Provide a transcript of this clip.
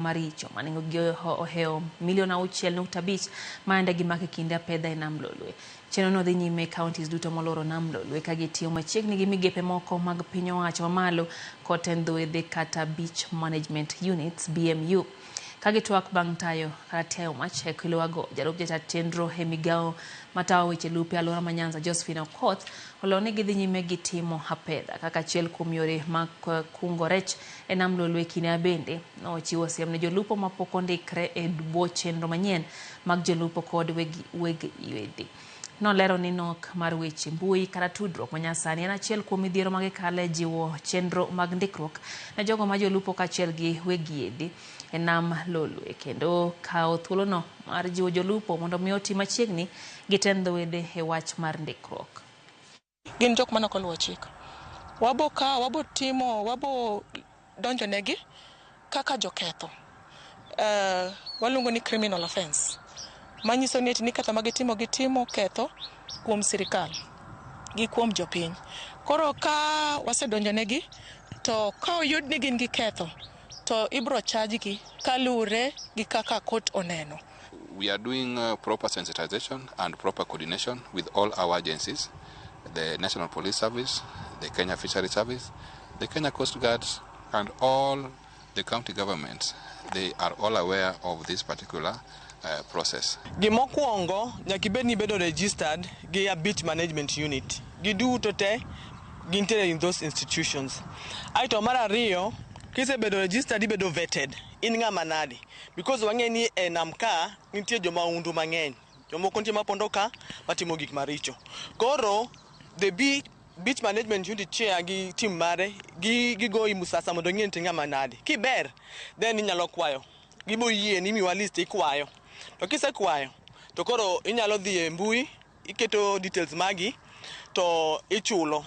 Maricho ma nengogi ohewo milion 6.5 ma gimako e kinde apedha e Nam Lolwe. Chenrono dhi nyime e counties duto molworo Nam Lolwe ka gitiyo machiegni gi migepe moko mag piny owacho mamalo kod tend dho wedhe kata Beach Management Units BMU. Ka gitwak bang' tayo kata tiayo mach e kiluwago, jalup jata chenro e migawo matayo weche lupe alwora ma Nyanza Josephine Okoth olero ni gidhi nyime gi timo apedha kaka achiel kuom yore mag kungo rech e Nam Lolwe. Kinde bende nochiwo siem ne jolupo mapok ondikre e bwo chenro manyien mag jolupo kod weg yiedhi. Nolero ni nok mar weche mbui kata tudruok manyasani en achiel kuom midhiero ma gikale jiwo chenro mag ndikruok ne jogo ma jolupo kaachiel gi weg yiedhi e Nam Lolwe kendo kawo thuolono mar jiwo jolupo mondo mi oti machiegni gi tend dho wedhe e wach mar ndikruok. Gin jok mane ok oluwo chik. Wabo kawo, wabo timo, wabo donjo negi kaka joketho. Waluongo ni criminal offense. Manyiso ni eti ni ketho ma gitimo, gitimo ketho kuom sirikal gi kuom jopiny. Koro ka wasedonjo negi, to ka oyud ni gin gi ketho, to ibro charge gi kaluwore gi kaka court oneno. We are doing proper sensitization and proper coordination with all our agencies, the National Police Service, the Kenya Fishery Service, the Kenya Coast Guards, and all the county governments. They are all aware of this particular process. Gimokwongo nyaka ibed ni ibedo registered gi a beach management unit. Giduto te gintiere in those institutions. Aeto mar ariyo, kisebedo registered ibedo vetted. In ng'ama nade? Because wang'e ni e nam ka nitie jomahundu mang'eny. Jomoko nitie mapondo ka matimo gik maricho. Koro the beach management unit chair gi team mare gi gigoyi musasa mondo ng'e ni to ng'ama nade. Kiber, then inyalo kwayo. Gibo yie ni imiwa list ikwayo. To kisekwayo, to koro inyalo dhi e mbui, iketo details magi, to ichulo.